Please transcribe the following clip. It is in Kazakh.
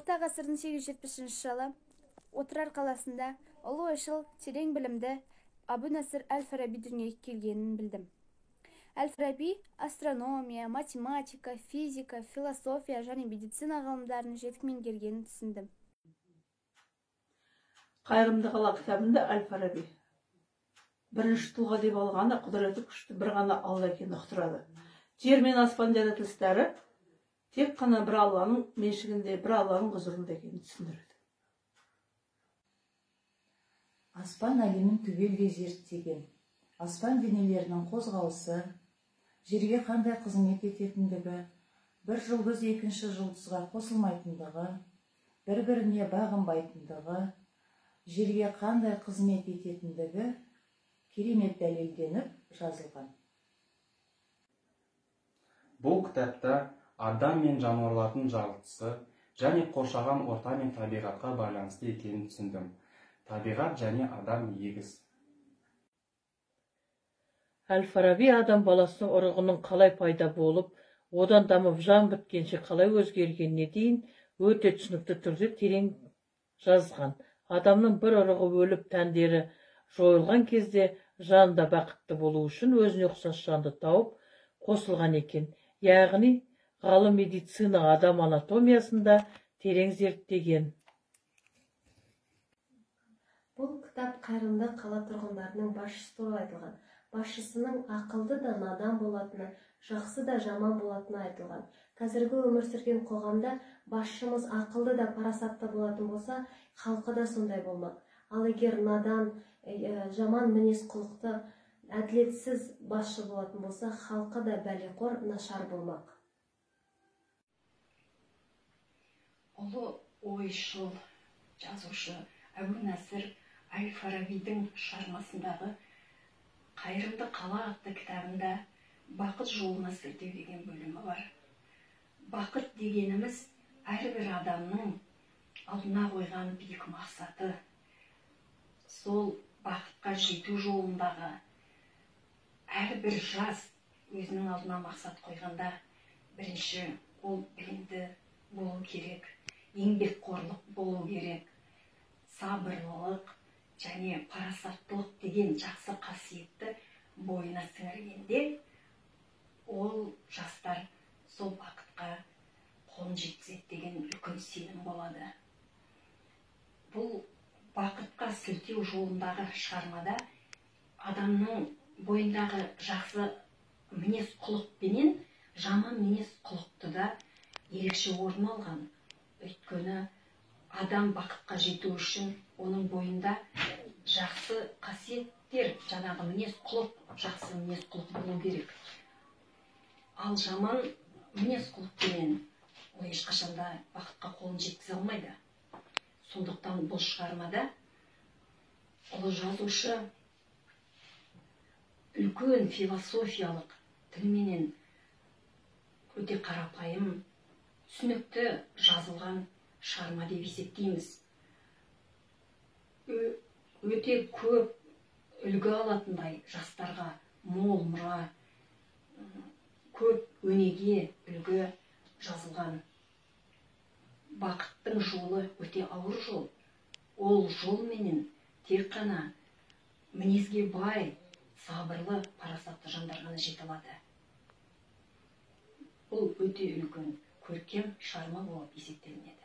Орта ғасырдың 870 жылы Отырар қаласында ұлы ойшыл, терең білімді Әбу Насыр әл-Фараби дүниеге келгенін білдім. Әл-Фараби астрономия, математика, физика, философия және медицина ғылымдарын жетік меңгергенін түсіндім. Қайырымды қала кітабында әл-Фараби бірінші тұлға деп алғаны құдіреті күшті бір ғана Алла екенін ұқтырады. Жер мен аспан жаратылыстары тек қана бір Алланың меншігінде, бір Алланың құзырында екенін түсіндіреді. Аспан әлемін түгелдей зерттеген, аспан денелерінің қозғалысы, жерге қандай қызмет ететіндігі, бір жұлдыз екінші жұлдызға қосылмайтындығы, бір-біріне бағынбайтындығы, жерге қандай қызмет ететіндігі керемет дәлелденіп жазылған. Бұл кітапта адам мен жануарлардың жаратылысы және қоршаған орта мен табиғатқа байланысты екенін түсіндім. Табиғат және адам егіз. Әл-Фараби адам баласының ұрығының қалай пайда болып, одан дамып жан біткенше қалай өзгергеніне дейін өте түсінікті түрде терең жазған. Адамның бір ұрығы өліп, тәндері жойылған кезде жан да бақытты болу үшін өзіне ұқсас жанды тауып қосылған екен. Яғни ғалым медицина адам анатомиясында терең зерттеген. Бұл кітап қайырымды қала тұрғындарының басшысы туралы айтылған. Басшысының ақылды да надан болатыны, жақсы да жаман болатыны айтылған. Қазіргі өмір сүрген қоғамда басшымыз ақылды да парасатты болатын болса, халқы да сондай болмақ. Ал егер надан, жаман мінез құлықты, әділетсіз басшы болатын болса, халқы да бәлеқор, нашар болмақ. Ұлы ойшыл, жазушы Әбу Насыр әл-Фарабидің шығармасындағы Қайырымды қала атты кітабында бақыт жолына сілтеу деген бөлімі бар. Бақыт дегеніміз әрбір адамның алдына қойған биік мақсаты. Сол бақытқа жету жолындағы әрбір жас өзінің алдына мақсат қойғанда бірінші ол білімді болу керек, еңбекқорлық болу керек, сабырлылық және парасаттылық деген жақсы қасиетті бойына сіңіргенде ол жастар сол бақытқа қолын жеткізеді деген үлкен сенім болады. Бұл бақытқа сілтеу жолындағы шығармада адамның бойындағы жақсы мінез құлық пенен жаман мінез құлықты да ерекше орын алған. Өйткені адам бақытқа жету үшін оның бойында жақсы қасиеттер, жаңағы мінез құлық, жақсы мінез құлық болу керек. Ал жаман мінез құлықпенен ол ешқашан да бақытқа қолын жеткізе алмайды. Сондықтан бұл шығармада ұлы жазушы үлкен философиялық тілменен өте қарапайым, түсінікті жазылған шығарма деп есептейміз. Өте көп үлгі алатындай жастарға мол мұра, көп өнеге үлгі жазылған. Бақыттың жолы өте ауыр жол. Ол жолменен тек қана мінезге бай, сабырлы, парасатты жандар ғана жете алады. Бұл өте үлкен көркем шығарма болып есептелінеді.